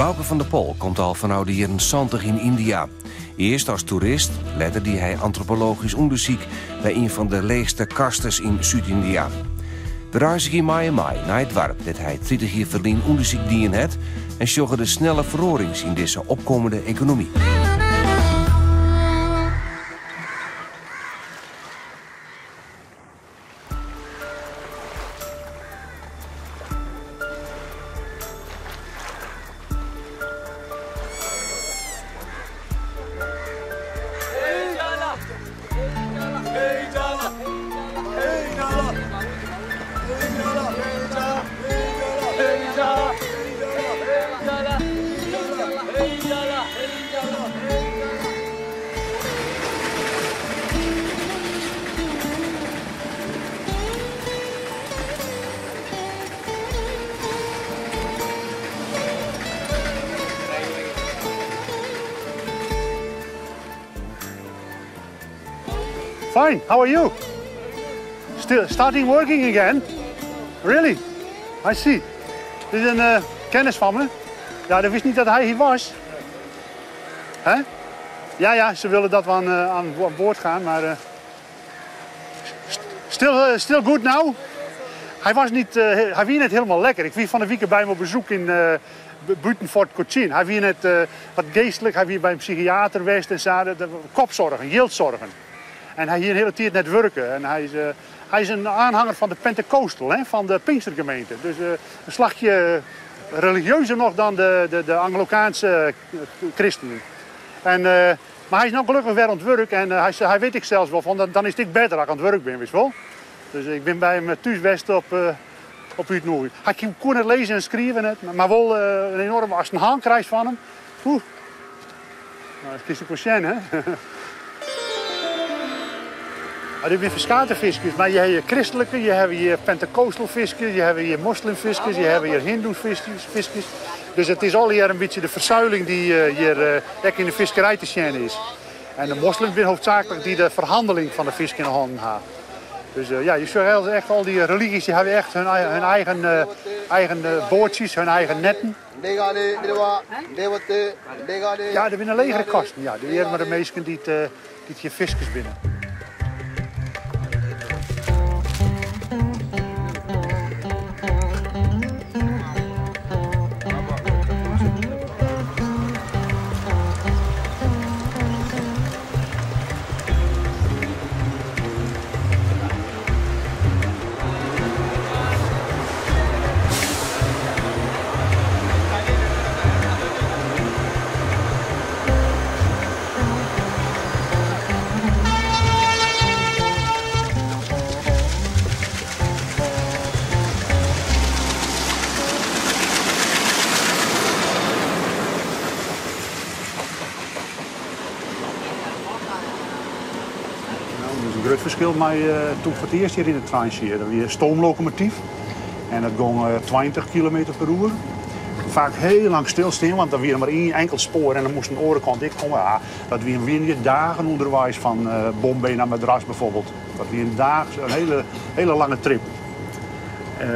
Bauke van der Pol komt al fanôf de jierren 70 yn Yndia. Earst as toerist, letter die hy antropologysk ûndersyk by ien fan de leechste kastes yn Súd-Yndia. We reizgje mei him mei nei it doarp dêr't hy 30 jier ferlyn ûndersyk dien hat en sjogge de snelle feroarings yn dizze opkommende ekonomy. Fine, how are you? Still starting working again? Really? I see. Dit is in uh, kennis fan me. Ja, ik wist niet dat hij hier was. Hè? Ja, ja, ze willen dat we aan, uh, aan boord gaan, maar... Uh, still, uh, still good now? Hij, was niet, uh, hij wie net helemaal lekker. Ik wie fan 'e wike by him op bezoek yn uh, bûten Fort Cochin. Hy wie net uh, wat geestlik, hy wie by in psychiater west en sa. De, de, kopzorgen, jildzorgen. En hy hie in hiele tiid net wurke. En hy is, uh, hy is in aanhanger fan de Pentecostal, hè, fan de Pinkstergemeente. Dus uh, in slachje religieuzer noch dan de, de, de Anglikaanske kristenen. En, uh, mar hy is no gelokkich wer oan it wurk en uh, hy, hy wit ek sels wol fan, dan is it ek better as ik oan it wurk bin, witst wol. Dus ik bin by him thús west op, uh, op útnûging. Hy koe net lêze en skriuwe net, mar wol uh, in enorme, ast in hân krijst fan him, oeh, nou, dat kinst ek wol sjen, hè. Der binne ferskate fiskers, mar je hawwe hjir kristlike, je hawwe hjir Pentecostal fiskers, je hawwe hjir moslimfiskers, je hawwe hjir hindoefiskers. Dus it is allegear in bytsje de fersuiling dy't hjir ek yn de fiskerij te sjen is. En de moslims binne hoofdzaaklik dy't de ferhanneling fan de fisk yn de hannen hawwe. Dus ja, je sjogge echt al dy religys dy hawwe echt hun, hun eigen, eigen boatsjes, hun eigen netten. Ja, der binne legere kasten. Ja, dy hearre mei de minsken dy't dy't hjir fiskers binne. Dat is in grut ferskil mei toen ik foar it earst hjir yn de trein siet. Dat wie in stoomlokomotyf en dat gong 20 kilometer per oere. Faak hiel lang stilstean, want der wie mar ien inkeld spoar en dan moast in oare kant ek komme. Ja, dat wiene, wiene dagen ûnderweis fan Bombay nei Madras bijvoorbeeld. Dat wie in dag, in hiele, hiele lange trip.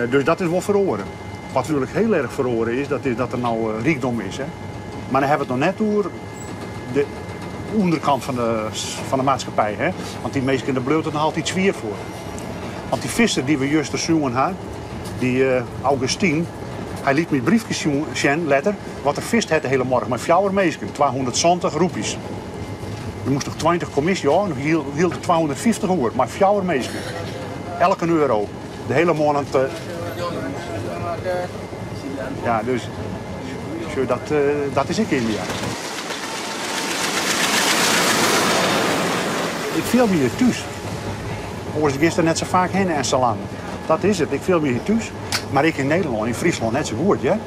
Dus dat is wol feroare. Wat natuerlik hiel erch feroare is, dat is dat der no rykdom is. Hè. Mar dan hawwe we it noch net oer de ûnderkant fan de, fan de maatskippij. Hè? Want dy minsken, dêr bliuwt it noch altyd swier foar. Want dy fisser dy't we juster sjoen ha, dy uh, Augustine, hy liet my briefke sjen letter, wat er fist hat de hiele moarn mei fjouwer minsken, 270 roepies. Der moast noch 20 kommisje ôf, en hield er 250 oer mei fjouwer minsken. Elk in euro. De hiele moarn. Ja, dus dat, dat is ek Yndia. Ik fiel my hjir thús. Oars giest der net sa faak hinne en sa lang. Dat is it. Ik fiel my hjir thús. Mar ek yn Nederlân, yn Fryslân net sa goed, hear.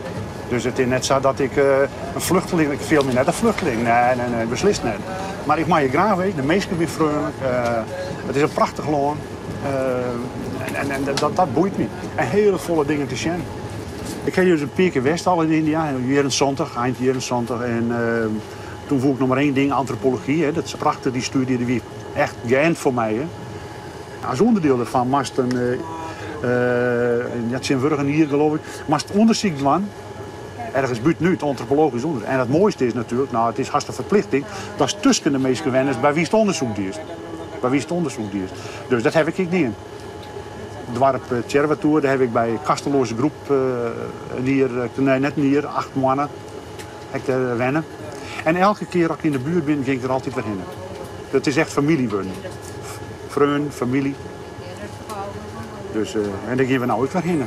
Dus it is net sa dat ik uh, in fluchteling... Ik fiel my net in fluchteling. Nee, nee, nee, beslist net. Mar ik mei hjir graach wêze. De minsken binne freonlik. Uh, it is in prachtich lân. Uh, en, en, dat, dat boeit my. En hiele folle dingen te sjen. Ik ha dus in pear kear west al yn Yndia, jierren 70, ein jierren 70. En uh, toen woe ik noch mar ien ding, antropology. Hè. Dat is prachtich, dy stúdzje, dy wie echt geënt foar my. Hè. As ûnderdiel dêrfan moast in, uh, ja, tsjintwurdich in jier geloof ik, moast ûndersyk dwaan. Ergens bûtenút, antropologysk ûndersyk. En it moaiste is natuerlik, no it is hast in ferplichting, datst tusken de minsken wennest by wie'tst ûndersyk diest. By wie'tst ûndersyk diest. Dus dat haw ik ek dien. Doarp Tjerwatoer, dêr haw ik by Kasteloaze Groep in jier, nee net in jier, 8 moanne ha ik dêr wenne. En elke kear as ik yn de buert bin, gean ik der altyd wer hinne. It is echt famylje wurden. Freonen, famylje. Dus, en dêr gean we no ek wer hinne.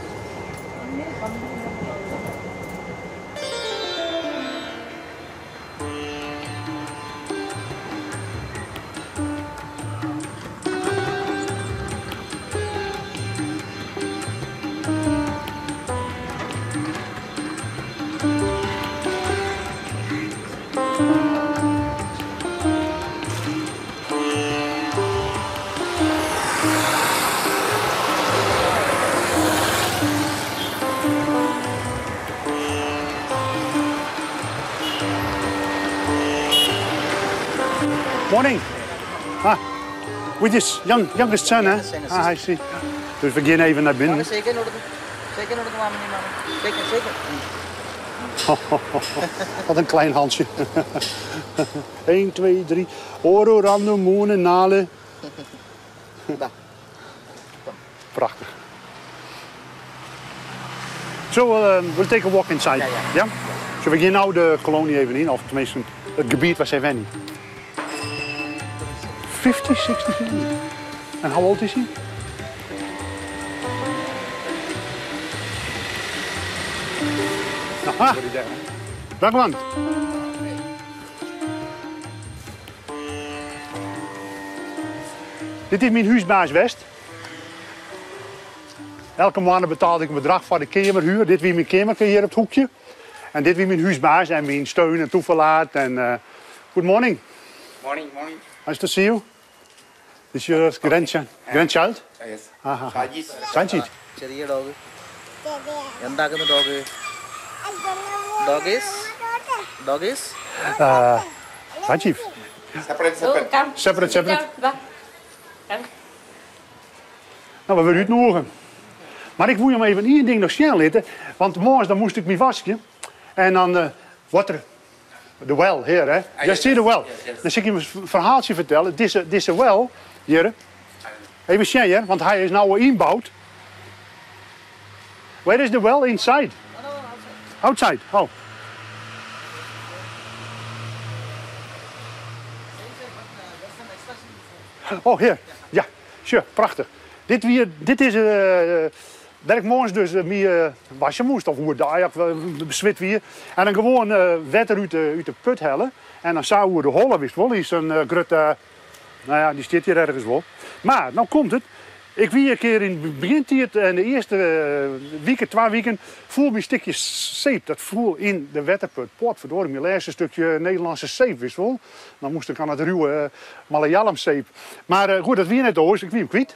Morning. Ah, with this young, youngest son, hè? Ah, I see. Dus we gaan even naar binnen. Wat een klein handje. 1, 2, 3. Oro, rando, moene, nale. Prachtig. So, we'll take a walk inside. Ja, ja. Ja? So, we gaan nou de kolonie even in, of tenminste it gebiet wêr't sy wenje. 50, 60 years. En hoe oud is hy? Aha. Ragwan. Dit is myn húsbaas west. Elke moanne betaalde ik in bedrach foar de keamerhuur. Dit wie myn keamerke hjir op it hoekje. En dit wie myn húsbaas en myn steun en toeverlaat. En, good morning. Morning, morning. Nice to see you. This is your grandchild? Grandchild? Yes. Aha. Sajit. Sanjit. ചെറിയ dog എന്താക്കുന്നു dog dog is dog is Sanjeev. Separate, separate. Come. Separate, separate. Down, Come. Nou, we wurde útnûge. Mar ik woe jim even ien ding noch sjen litte. Want moarns dan moast ik my waskje. En dan water. De well, hier hè. Ah, Just see the well. Yes, yes. Dan sil ik jim in ferhaaltsje fertelle. Dizze well, hjir. Even sjen hjir, want hy is no ynboud. Where is the well inside? Outside. Oh. Oh, hier. Ja, sure, prachtich. Dit, wie, dit is wêr't ik moarns dus my waskje moast, of oerdei, of beswit wie. En dan gewoan wetter út de put helle. En dan sa oer de holle, wist wol, is in grutte, nou ja, dy stiet hjir ergens wol. Mar, no komt it. Ik wie in kear yn it begjintiid en de earste wike, 2 wiken, foel myn stikje seep. Dat foel yn de wetterput. Potverdorie, myn lêste stikje Nederlânske seep, wist wol. Dan moast ik oan it ruwe Malayalam seep. Mar goed, dat wie net oars. Ik wie him kwyt.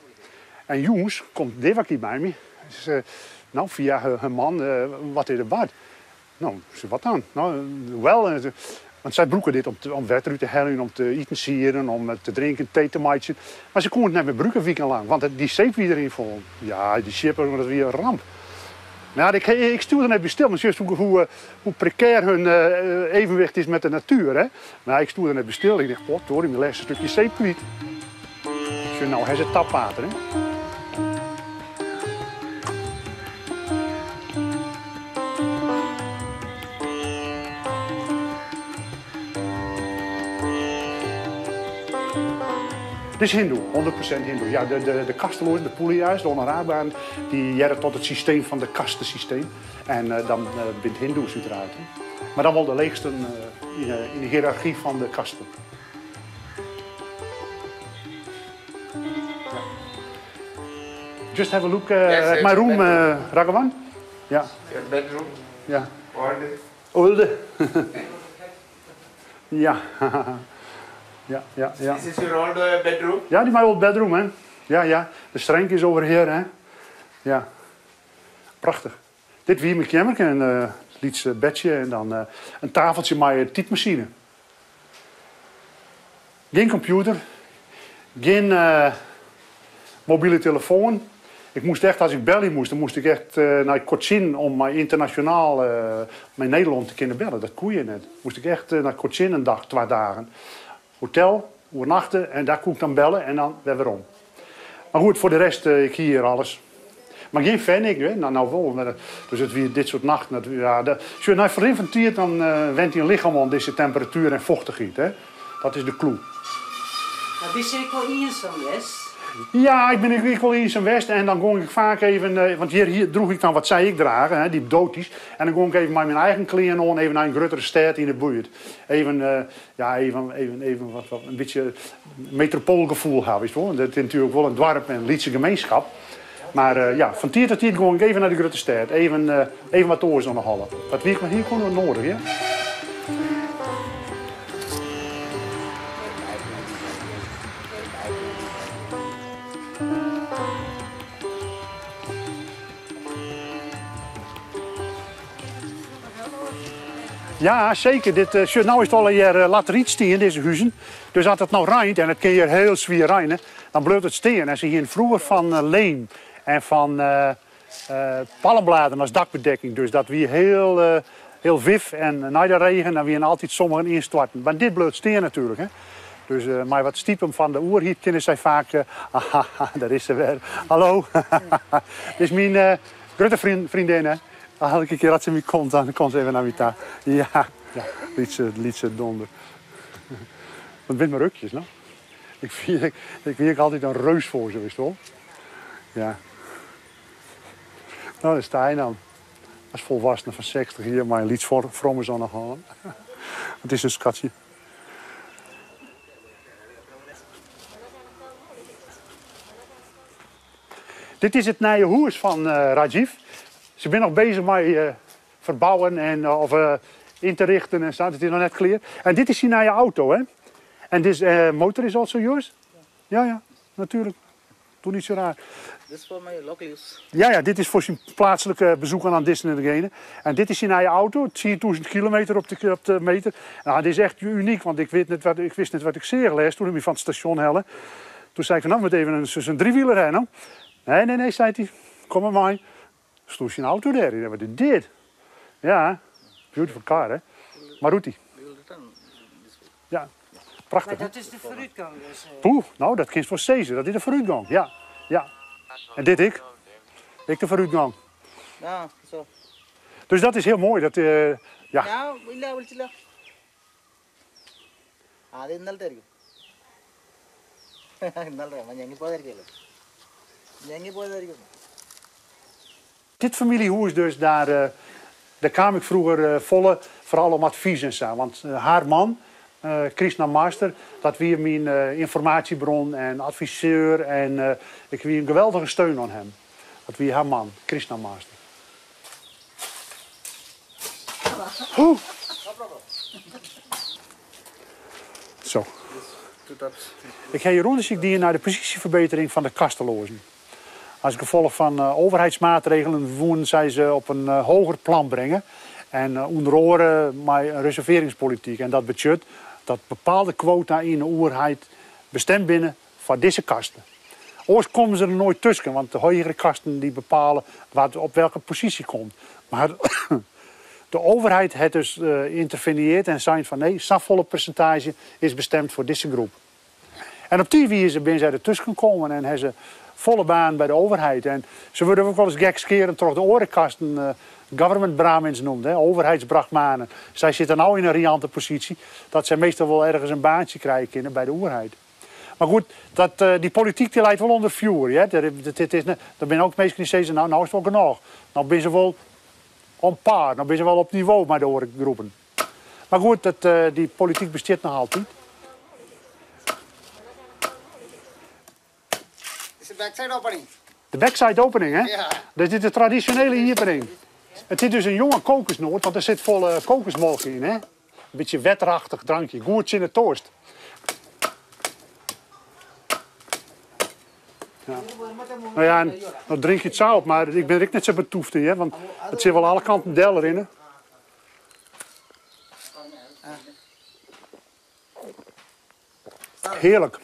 En jûns komt Devaki by my. Ze, nou, fia har man, wat is der bard? Nou, ze, wat dan? Nou, wel, want sy brûke dit om wetter út te heljen, om te itensieden, om te drinken, tee te meitsjen. Mar se koene it net mear brûke wikenlang, want dy seep wie deryn fallen. Ja, dy sjippe, dat wie in ramp. Nou, ik stie der net by stil, mar sjochst hoe prekêr hun evenwicht is mei de natuer. Hè? Mar ik stie der net by stil. Ik tocht, potdorie, myn lêste stikje seep kwyt. Sjoch, no ha se tapwater. Hè? Dit is hindoe, 100% hindoe. Ja, de kasteloazen, de Pulia's, de onoanraakbaren, dy hearre tot it systeem fan de kastesysteem. En dan binne it hindoes uiteraard. Hè. Mar dan wol de leechsten yn de hiërargy fan de kasten. Ja. Just have a look Yes, at yes, my room, bedroom. Raghavan. Ja. Your bedroom. Ja. Old. Old. Ja. Ja. This is your old bedroom. Ja, die my old bedroom, hè. Ja. De schrank is over hier, hè. Ja. Prachtich. Dit wie myn keamer, in lyts bedsje en dan in tafeltsje mei in typmasine. Gjin kompjûter, gjin mobile telefoan. Ik moast echt, as ik belje moast, dan moast ik echt nei Cochin om mei ynternasjonaal mei Nederlân te kinnen bellen. Dat koe hjir net. Moast ik echt nei Cochin in dag, twa dagen. Hotel, oernachte en dêr koe ik dan belle en dan wer werom. Mar goed, foar de rest, ik hie hjir alles. Mar gjin fan ik, hè. No wol. Dus it wie dit soart nachten. Dat, ja, dat, sjoch, nei ferrin fan tiid dan went dyn lichem oan dizze temperatuer en fochtichheid, hè. Dat is de klû. Mar bist ek wol iensum west? Ja, ik bin ek wol iensum west en dan gong ik faak even, want hjir hier droech ik dan wat sy ek drage, hè, dy dhoti's. En dan gong ik even mei myn eigen klean oan even nei in gruttere stêd yn de buert. Even, ja, even, even, even wat, wat in bytsje metropoolgefoel ha, witst wol. Dat is natuerlik wol in doarp en in lytse gemeenskap. Mar ja, fan tiid ta tiid gong ik even nei de grutte stêd. Even, even wat oars oan de holle. Dat wie hie ik gewoan noadich, hear. Ja, seker. Dit, sjoch, no is it allegear lateryt stien, dizze huzen. Dus as it no reint, en it kin hjir hiel swier reine, dan bliuwt it stean. En se hienen froeger fan leem en fan palmbladen as dakbedekking. Dus dat wie hiel, hiel wif. En nei de regen dan wienen altyd sommigen ynstoarten. Mar dit bliuwt stean natuerlik. Hè? Dus mei wat stipe fan de oerheid kinne sy faak... Aha, dêr is se wer. Hallo. Dit is myn grutte freondinne. Elke kear as se my komt, dan komt se even nei my ta. Ja, ja, lytse, lytse donder. Dat binne mar rukjes, no. Ik wie, ik wie ek altyd in reus foar se, witst wol. Ja. No, dêr sta je dan. As folwassene fan 60 jier mei in lyts frommes oan de hân. It is in skatsje. Dit is it nije hûs fan Rajiv. Se binne noch bezich mei ferbouwen en of yn te richten en sa. It is noch net klear. En dit is syn nije auto, hè? En dizze motor is also yours? Ja, ja, natuerlik. Doe niet zo raar. This is for my local use. Ja, ja, dit is foar syn pleatslike besoeken oan dizze en degene. En dit is syn nije auto, 10.000 kilometer op de meter. No, dit is echt unyk, want ik, wit net wat, ik wist net wat ik seach lêst toen ik my fan it stasjon helle. Toen sei ik fan, no, moat even in driewieler ha, no. Nee, nee, nee, sei hy, kom mar mei. Stond syn auto dêr. Ik wat is dit? Ja, beautiful car, hè? Maruti. Ja, prachtich. Mar dat is de foarútgong dus? Poeh, no, dat kinst wol sizze. Dat is de foarútgong, ja. Ja. En dit ek. Ek de foarútgong. Ja, zo. Dus dat is hiel moai. Dat, ja. Ja, illa, വിളിച്ചില്ല. അത് ഇന്നലത്തെ ആയിരിക്കും. ഇന്നലത്തെ ഞെങ്ങിപ്പോയതായിരിക്കുമല്ലോ, ഞെങ്ങിപ്പോയതായിരിക്കും. Dit famyljehûs dus, dêr, dêr kaam ik froeger folle, foaral om advys en sa. Want har man, Krishna Master, dat wie myn ynformaasjebron en adviseur. En ik wie in geweldige steun oan him. Dat wie har man, Krishna Master. Oeh. Zo. Ik ha hjir ûndersyk dien nei de posysjeferbetering fan de kasteloazen. As gefolch fan overheidsmaatregelen woenen sy se op in heger plan bringe. En ûnder oare mei in reservearringspolityk. En dat betsjut dat bepaalde kwota yn de oerheid bestimd binne foar dizze kasten. Oars komme se der noait tusken, want de hegere kasten dy bepale wa't op welke posysje komt. Mar de overheid hat dus yntervenearre en sein fan nee, safolle persintaazje is bestimd foar dizze groep. En op dy wize binne sy der tusken kommen en ha se folle banen by de overheid. En se wurde ek wolris gekskearend troch de oare kasten government brahmins neamd, hè, overheidsbrahmanen. Sy sitte no yn in riante posysje dat sy meastal wol ergens in baantsje krije kinne by de oerheid. Mar goed, dat, dy polityk dy leit wol ûnder fjoer. Hè. Der, dit is, der binne ek minsken dy't sizze, no, no is it wol genôch. No binne se wol on par, no binne se wol op nivo mei de oare groepen. Mar goed, dat, dy polityk bestiet noch altyd. This is backside opening. De backside opening, hè? Ja. Dus dit is de tradisjonele iepening. It is dus in jonge kokosnoat, want der sit folle kokosmolke yn, hè? In bytsje wetterachtich drankje, goed tsjin de toarst. Ja. No ja, en no drink je it sa op, mar ik bin der ek net sa betûft yn, hè, want it sil wol alle kanten del rinne. Hearlik.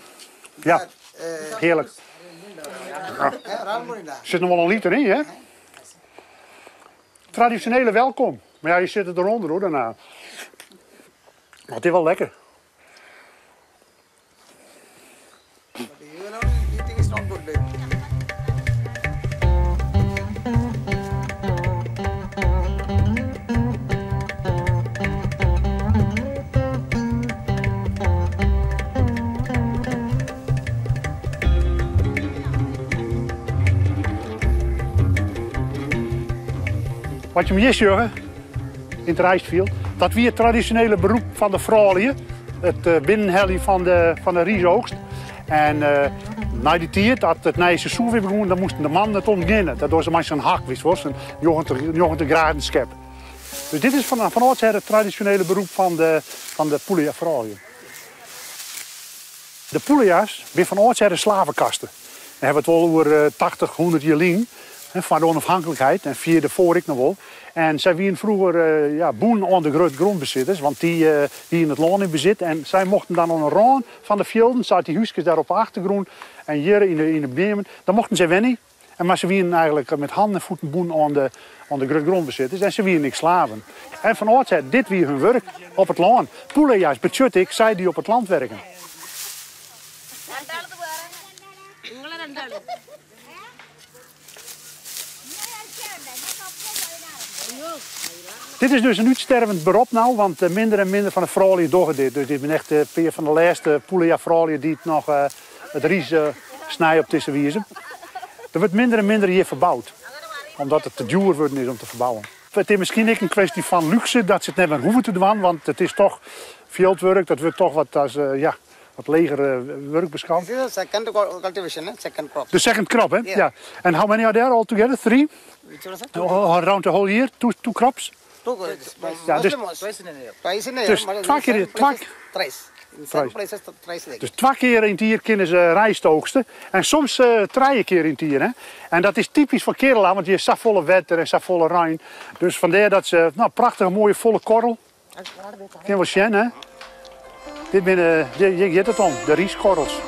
Ja, hearlik. Sit noch wol in liter yn, hè? Tradisjonele welkom. Mar ja, je sitte derûnder hoor, daarna. Mar it is wol lekker. Eating is not good. Wat je hjir sjogge, yn it rijstfjild, dat wie it tradisjonele beroep fan de froulju. It eh, binnenheljen fan de rysoogst. En eh, nei dy tiid, dat it nije seizoen wer begûn, dan moasten de mannen it ûntginne. Dat dogge se mei sa'n hak, witst wol, sa'n 90, 90 graden skep. Dus dit is fan âldsher it tradisjonele beroep fan de Pûlija froulju. De Pûlija's binne fan âldsher de slavekaste. Dan hawwe we it wol oer 80, 100 jier lyn, foar de onafhankelijkheid en fier derfoar ek noch wol. En sy wienen froeger ja, bûn oan de grut grondbezitters, want dy hienen it lân yn besit. En sy mochten dan oan de rân fan de fjilden, sa't dy húskes daar op de achtergrûn en hjir yn de beammen, dan mochten sy wenje. En mar se wienen eigenlik met hannen en voeten bûn oan de grut grondbezitters en se wienen ek slaven. En fan âldsher, dit wie hun wurk op it lân. Pûleja's betsjut ek sy die op it land werken. Dit is dus in útstervend berop no, want minder en minder fan de froulju dogge dit. Dus dit binne echt in pear fan de lêste Pûleja froulju dy't noch it rys snije op dizze wize. Der wurdt minder en minder hjir ferboud, omdat it te djoer wurden is om te ferbouwen. It is miskien ek in kwestje fan lúkse dat se it net mear hoege te dwaan, want it is toch fjildwurk, dat wurdt toch wat as ja, wat leger wurk beskaud. This is the second cultivation, eh? Second crop. The second crop, hè? Yeah. Ja. And how many are there altogether? Three? Which one, sir? Around the whole year? Two crops? Two. Ja, dus- Twice in a year. Twice in a year. Dus maar in twa kear- some places thrice. In some Thrice. places thrice they Dus twa kear yn it jier kinne se rijst oogste. En soms trije kear yn it jier. Hè? En dat is typysk foar Kerala, want hjir is safolle wetter en safolle rein. Dus fandêr dat se, nou, prachtige moaie folle korrel. Kin wol sjen, hè? Dit binne, hjir giet it om, de ryskorrels.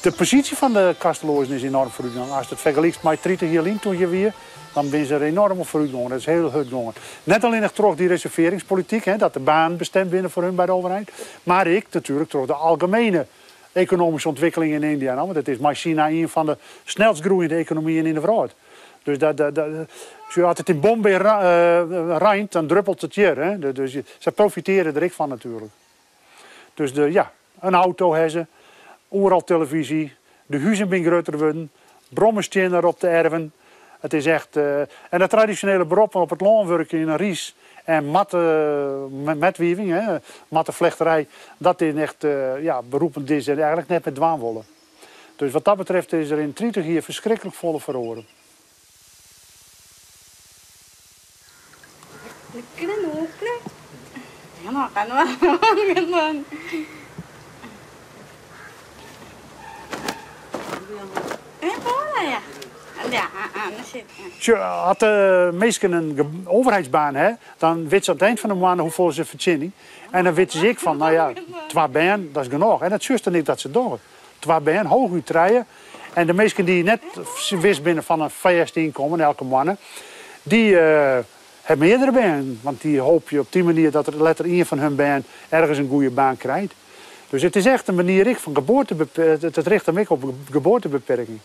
De posysje fan de kasteloazen is enoarm foarútgong. Ast it fergelykst mei 30 jier lyn toen hjir wie, dan binne se der enoarm op foarútgongen. Dat is hiel hurd gongen. Net allinnich troch dy reservearringspolityk, hè, dat de banen bestimd binne foar hun by de overheid, mar ek natuerlik troch de algemene ekonomyske ûntwikkeling yn Yndia. No, want it is mei Sina ien fan de snelst groeiende ekonomyen yn de wrâld. Dus dat, as it yn Bombay reint, dan druppelt it hjir. Hè. Dus sy profitearje der ek fan natuerlik. Dus de, ja, in auto ha se, oeral televyzje, de huzen binne grutter wurden, brommen stean der op de erven. It is echt, en dat tradisjonele berop fan op it lân wurkje yn in rys en matte, matweaving, hè, matteflechterij, dat is echt, ja, beroepen dy't se eigenlik net mear dwaan wolle. Dus wat dat betreft is der yn 30 jier ferskriklik folle feroare. നിക്കണ നോക്കണേ ഞാൻ നോക്കാന്ന് പറഞ്ഞു. ഏ പോവാനാ അല്ല ആ ആ എന്നാ ശരി ആ. Sjoch, as de minsken in overheidsbaan ha, dan witte se oan it ein fan de moanne hoefolle se fertsjinje. En dan witte se ek fan, nou ja, twa bern, dat is genôch. En dat sjochst dan net dat se dogge. Twa bern, heechút trije. En de minsken dy't net wis binne fan in fêst ynkommen elke moanne, dy ha meardere bern. Want dy hoopje op dy manier dat der letter ien fan hun bern ergens in goede baan krijt. Dus it is echt in manier ek fan geboartebeperking. It rjochtet him ek op geboartebeperking.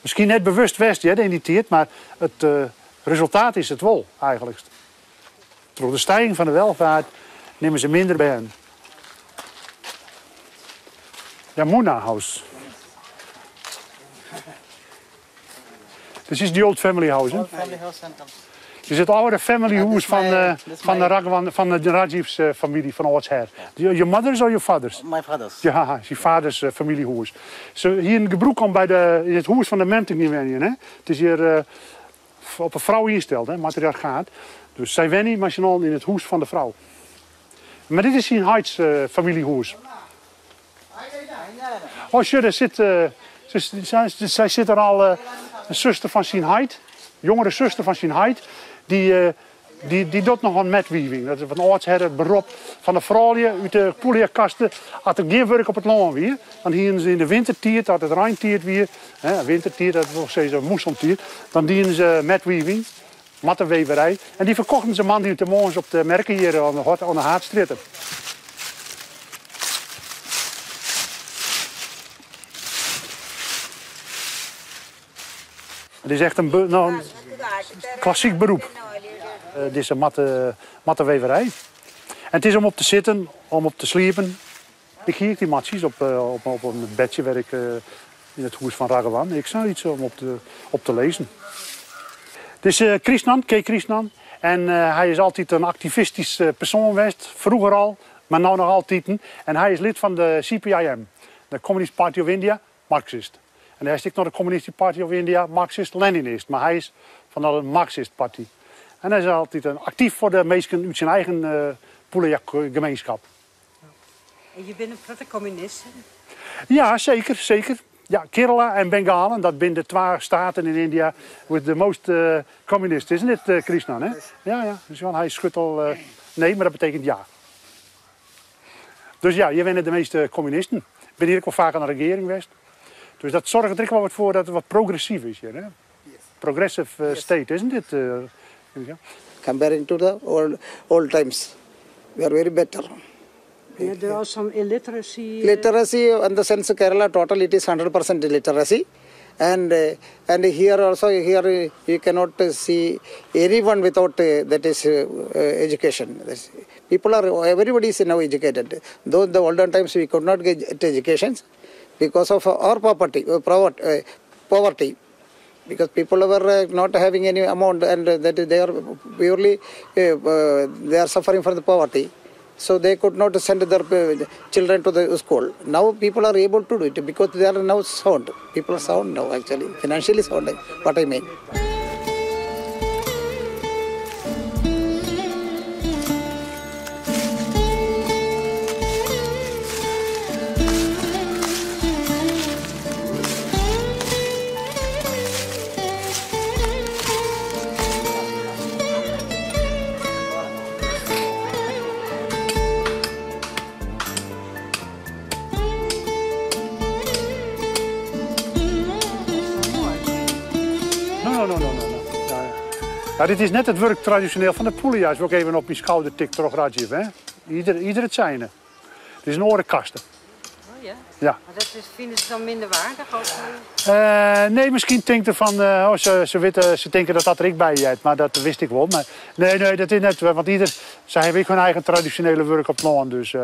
Miskien net bewust west hear, yn dy tiid, mar it resultaat is it wol eigenlik. Troch de stiging fan de welvaart nimme se minder bern. Yamuna House. This is the old family house, hè? Old family house and comes. Dit is it âlde family Ja, hûs dit is dit is fan de Raghavan, fan de Rajiv's famylje fan âldsher. Your mother's or your father's? My father's. Ja, syn faders famyljehûs. Se hienen gebrûk om yn it hûs fan de mem te gean wenjen. Hè? It is hjir op 'e frou ynsteld, hè, matriargaat. Dus sy wenje mei syn allen yn it hûs fan de frou. Mar dit is syn heits familiehûs. Oh, sjoch, dêr sit. Sy sit der al, in suster fan syn heit, jongere suster fan syn heit, dy, dy docht noch oan matweaving. Dat is fan âldsher it berop fan de froulju út de Pûliakaste. As der gjin wurk op it lân wie, dan hienen se yn de wintertiid, as it reintiid wie, hè, wintertiid, dat wol sizze moessontiid, dan dienen se matweaving, matteweverij. En dy ferkochten se moandeitemoarns op de merke hjir oan de Haadstrjitte. It is echt in no, klassyk beroep, dizze matteweverij. En it is om op te sitten, om op te sliepen. Ik hie ek dy matsjes op, op in bedsje wêr ik yn it hûs fan Raghavan. Ek sayts om op te lizzen. Dit is Krishnan, K. Krishnan. En hy is altyd in aktivistysk persoan west, froeger al, mar no noch altiten. En hy is lid fan de CPIM, de Communist Party of India, Marxist. En hy is ek noch de Communist Party of India, Marxist-Leninist. Mar hy is fan de Marxist Party. En hy is altyd aktyf foar de minsken út syn eigen Pûliagemeenskap. En hjir binne in protte kommunisten? Ja, seker, seker. Ja, Kerala en Bengalen, dat binne de twa steaten yn India with the most communists, isn't it, Krishnan? Hè? Ja. Dus hy skudt al nee, mar dat betekent ja. Dus ja, hjir wenje de measte kommunisten. Ik bin hjir ek wol faak oan de regearing west. Dus dat soarget der ek wol wat foar dat it wat progressyf is hjir. Hè? Progressive state, isn't it? Ja. Comparing to the old times, we are very better. Yeah, there are some illiteracy. Literacy, in the sense Kerala total it is 100% literacy. And here also, here you cannot see anyone without that is education. That's, people are, everybody is now educated. Though in the olden times we could not get educations because of our poverty. Because people were not having any amount, and that they are purely they are suffering from the poverty. So they could not send their children to the school. Now people are able to do it because they are now sound. People are sound now, actually, financially sound, what I mean. No. Ja, dit is net it wurk tradisjoneel fan de Pûlia's, wol ik even op myn skouder tikt troch Rajiv. Hè? Ieder it zijne. Dit is in oare kaste. Oh ja? Ja. Mar dat is, fine se dan minder weardich? Of? Nee, miskien tinkt er fan, oh, se tinke dat dat der ek by heart, mar dat wist ik wol. Mar nee, dat is net, want ieder, sy hawwe ek hun eigen tradisjonele wurk op it lân, dus.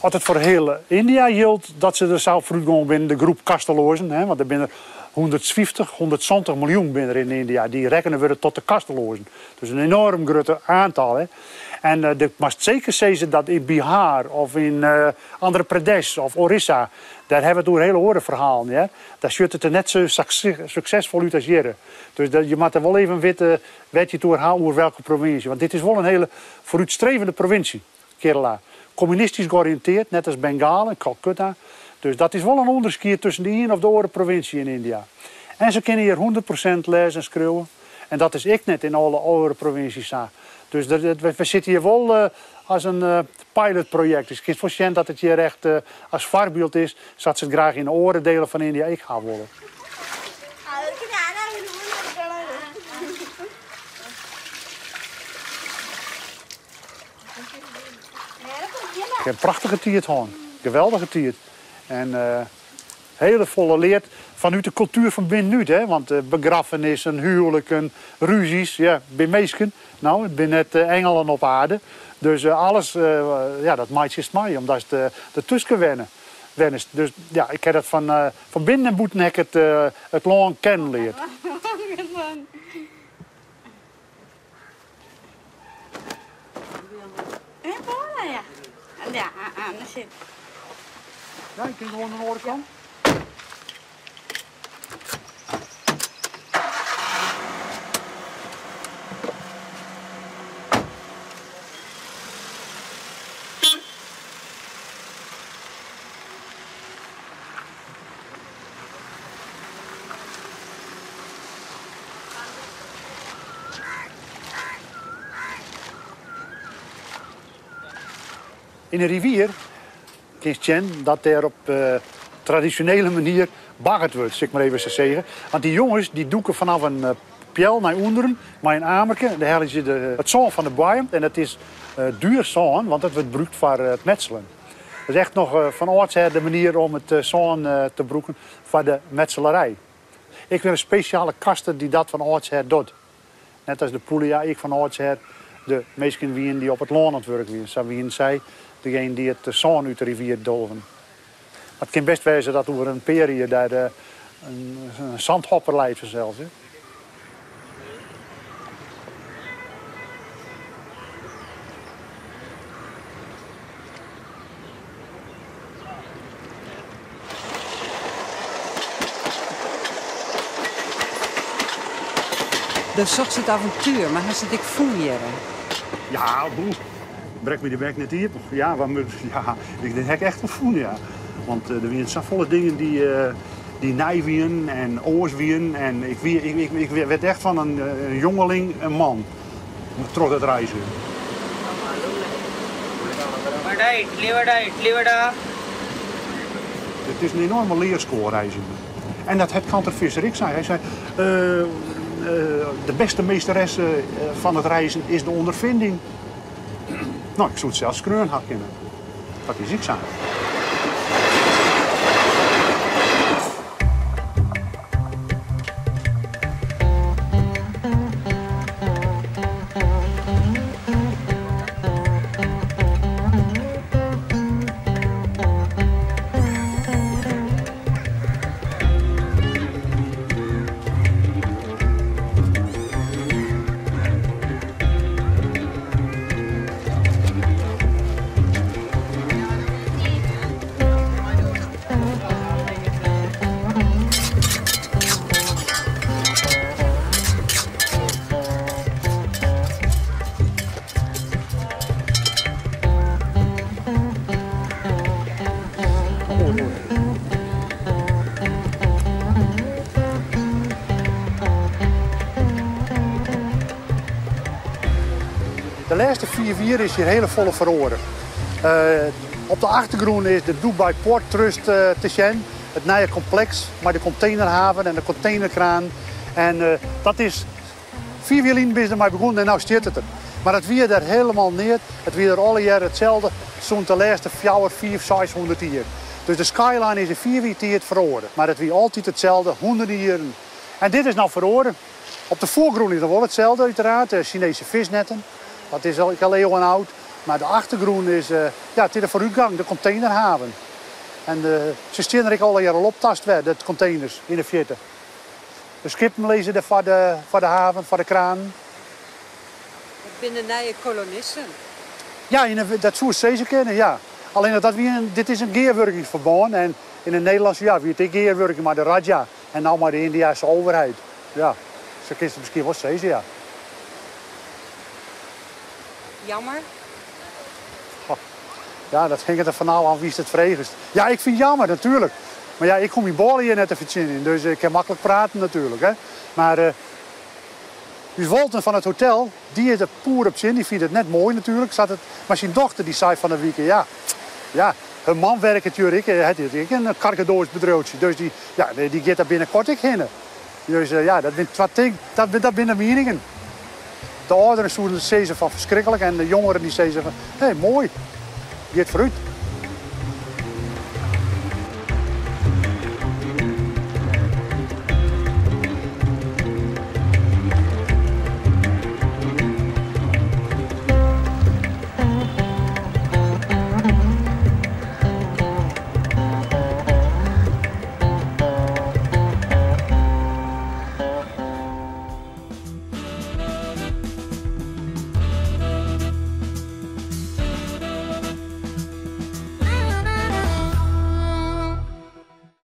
As it foar hiel Yndia jildt dat se der sa op foarút gong binne, de groep kasteloazen, hè, want der binne 150, 170 miljoen binne der yn Yndia, dy rekkene wurde tot de kasteloazen. Dus in enoarm grut oantal. Hè. En ik moatst seker sizze dat yn Bihar of yn Andhra Pradesh of Orissa, dêr hawwe we it oer hiele oare ferhalen. Hè. Dêr sjocht it der net sa suksesfol út as hjir. Dus je moatte wol even witte wêr't je it oer ha, oer welke provinsje. Want dit is wol in hiele foarútstrevende provinsje, Kerala. Kommunistysk georiïntearre, net as Bengalen, Calcutta. Dus dat is wol in ûnderskied tusken de iene of de oare provinsje yn Yndia. En se kinne hjir 100% lêze en skriuwe. En dat is ek net yn alle oare provinsjes sa. Dus we sitte hjir wol as in pilotprojekt. Dus ik kin foarsjen dat it hjir echt as foarbyld is, sa't se it graach yn de oare dielen fan Yndia ek ha wolle. Ik ha in prachtige tiid hân, geweldige tiid. En hiele folle leard fanút de kultuer fan binnenút, hè? Want begraffenissen, huwliken, rúzjes, ja, by minsken. No, it binne net ingelen op aarde. Dus alles, ja, dat meitsjest mei, omdatst dertusken wennest. Dus ja, ik ha dat fan binnen en bûten ha ik it lân kennen leard. Ja, ik kin gewoan oan de oare kant. Yn de rivier kinst sjen dat dêr op tradisjonele manier baggerd wurdt, sil ik mar even sa sizze. Want dy jonges dy dûke fanôf in peal nei ûnderen mei in amerke. Dêr helje se it sân fan de boaiem en dat is duer sân, want dat wurdt brûkt foar it metselen. Dat is echt noch fan âldsher de manier om it sân te brûken foar de metselerij. Ek wer in spesjale kaste dy't dat fan âldsher docht. Net as de Pûlija ek fan âldsher de minsken wienen dy't op it lân oan it wurk wienen, sa wienen sy degenen dy't it sân út de rivier dolven. Mar it kin best wêze dat oer in pear jier dêr in sandhopper leit fansels. Do sochtst it avontuer, mar hast it ek fûn hjirre? Ja, boe. Brek my de bek net iepen. Ja, wat moet, ja, ik dit ha ik echt wol fûn, ja. Want der wienen safolle dingen dy't dy't nij wienen en oars wienen. En ik, wie, ik, ik, ik werd echt fan in, in jongeling in man troch dat reizgjen. Vada, idli vada, idli vada. It is in enoarme learskoal reizgjen. En dat hat Kanter Visser ek sein. Hy sei, de beste meesteresse fan it reizen is de ondervinding. No, ik soe it sels skreaun ha kinnen. Dat is ek sa. De lêste 5 jier is hjir hiele folle feroare. Op de achtergrûn is de Dubai Port Trust te sjen, it nije kompleks mei de containerhaven en de containerkraan. En dat is 5 jier lyn binne se dermei begûn en no stiet it der. Mar it wie der hielendal neat, it wie der allegear itselde sûnt de lêste fjouwer, fiif, seishûndert jier. Dus de skyline is yn 5 jier tiid feroare, mar it wie altyd itselde, hûnderten jierren. En dit is no feroare. Op de foargrûn is noch wol itselde uiteraard, de Chinese visnetten. Dat is al al eeuwen oud. Mar de achtergrûn is, ja, it is de foarútgong, de containerhaven. En se stean der ek allegear al optast wer, de containers yn de fierte. De skippen lizze der foar de haven, foar de kranen. Dat binne de nije kolonisten. Ja, dat soe sizze kinne, ja. Allinnich dat wie in, dit is in gearwurkingsferbân en yn de Nederlânske, ja, wie it ek gearwurking mei de Raja en no mei de Yndiaanske overheid. Ja, sa kinst it miskien wol sizze, ja. Jammer? Goh, ja, dat hinget der fanôf oan wie'tst it fregest. Ja, ik fyn it jammer, natuerlik. Mar ja, ik hoech myn bôle hjir net te fertsjinjen, dus ik kin maklik praten natuerlik, hè. Mar ús Wolten fan it hotel, dy is der poer op tsjin, dy fynt it net moai natuerlik, sa't it, mar syn dochter dy sei fan 'e wike, ja, ja, har man werket hjir ek, hat ek in karkadoasbedriuwtsje, dus dy, ja, dy giet der binnenkort ek hinne. Dus ja, dat binne twa ting, dat binne de mieningen. De âlderen soene sizze fan ferskriklik en de jongeren dy sizze fan, hé, moai, giet foarút.